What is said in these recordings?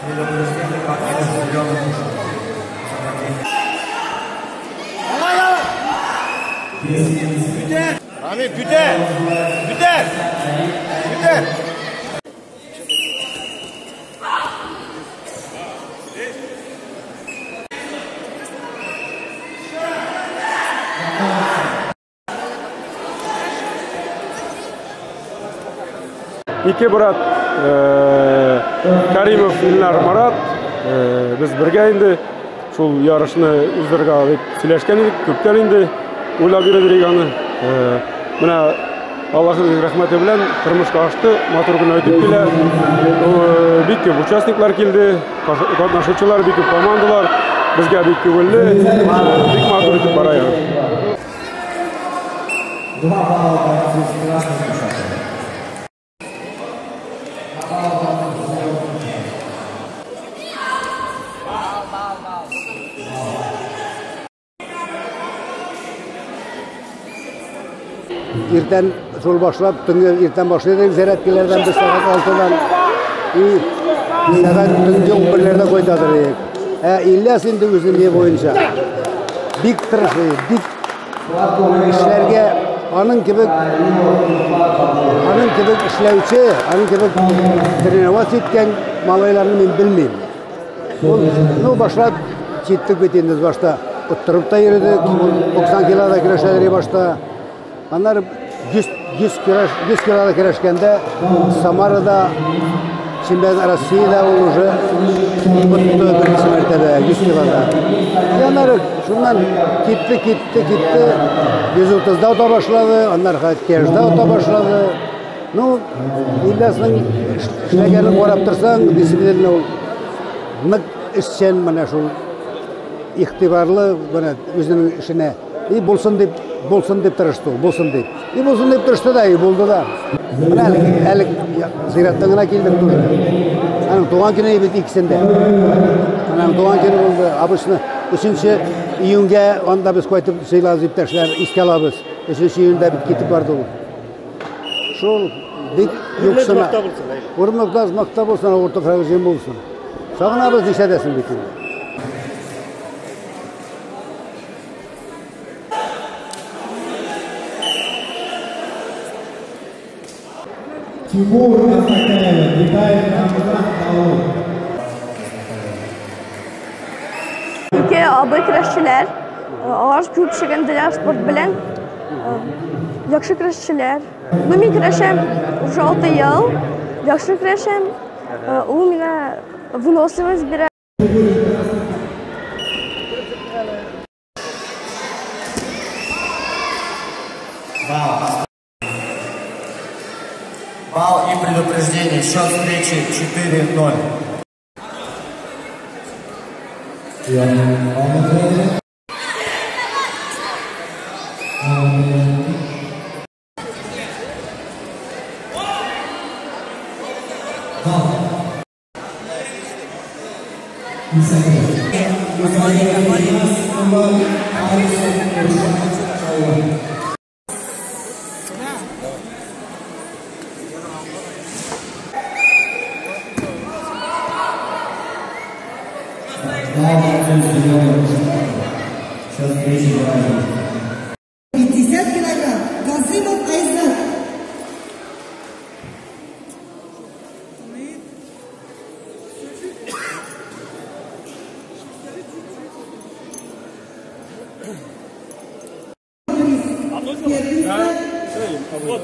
Предупреждение по зеленому. Rami, güder! Güder! Güder! Ике брат Каримов Илнар Марат, без бергә инде шул ярышны уздырырга дип сөйләшкән идек, күптән инде уйлап йөрдек аны. Менә Аллаһның рәхмәте белән тормышка ашты, матур гына үтеп килә. Бик күп участниклар килде, катнашучылар, бик күп командалар. Безгә бик күңелле, бик матур итеп бара ярыш. Два балла бойцы с красным мешком. Иртән шул башлап, төнге иртән башлыйдык, зарядкалардан без сәгать 6-дан и сәгать төнге 11-ләрдә кайтадыр идек. Ә Ильяс инде үзенең ни буенча бик тырыш, бик эшләргә аның кебек эшләүче, аның кебек тренировать иткән малайларны мин белмим. Ул, ну, башлап киттек бит инде, башта оттырып та йөрдек, 90 килода көрәшәдер башта. Аннары 100 килода көрәшкәндә Самарада чемпион Россиядә ул уже отты беренче мәртәбә 100 килода. И аннары шуннан китте, 130-да ота башлады, аннары хәтта ота башлады. Ну, Ильясның эшләгәнен карап торсаң, дисциплина ул нык эшчән, менә шул игътибарлы, менә үзенең эшенә. И булсын дип тырышты, булсын дип. И булсын дип тырышты да, и булды да. Менә әле зираттан гына килдек тоже. Аның туган көне бит икесендә. Аның туган көне булды. Обычно 3 июньгә анда без кайтып сыйлабыз иптәшләр, искә алабыз. 3 июньдә бит китеп барды ул. Шул бик юксына. Урмакта мактап булсын, авыр туфрагы җим булсын. Сагынабыз ничәдәсен бит инде. Тимур Асакаев, Виталий Рамзан Даул. Ике абый көрәшчеләр, алар күп шөгыльләнделәр спорт белән. Яхшы көрәшчеләр. Ну, мин көрәшәм уже 6 ел. Яхшы көрәшәм. Ул миңа выносливость бирә. Балл и предупреждение. Счет встречи 4-0. Счет встречи 2-1. 50 килограмм. Газымов Айзат.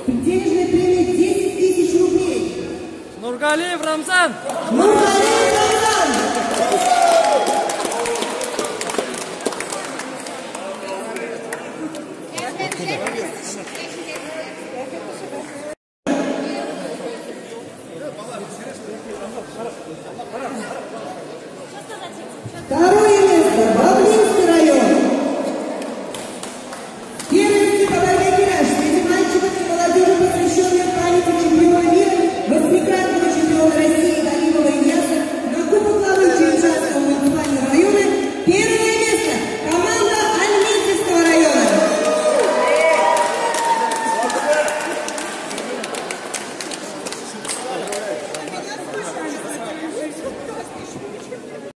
Денежная премия 10 000 рублей. Нургалиев Рамзан. Нургалиев Рамзан. Второй.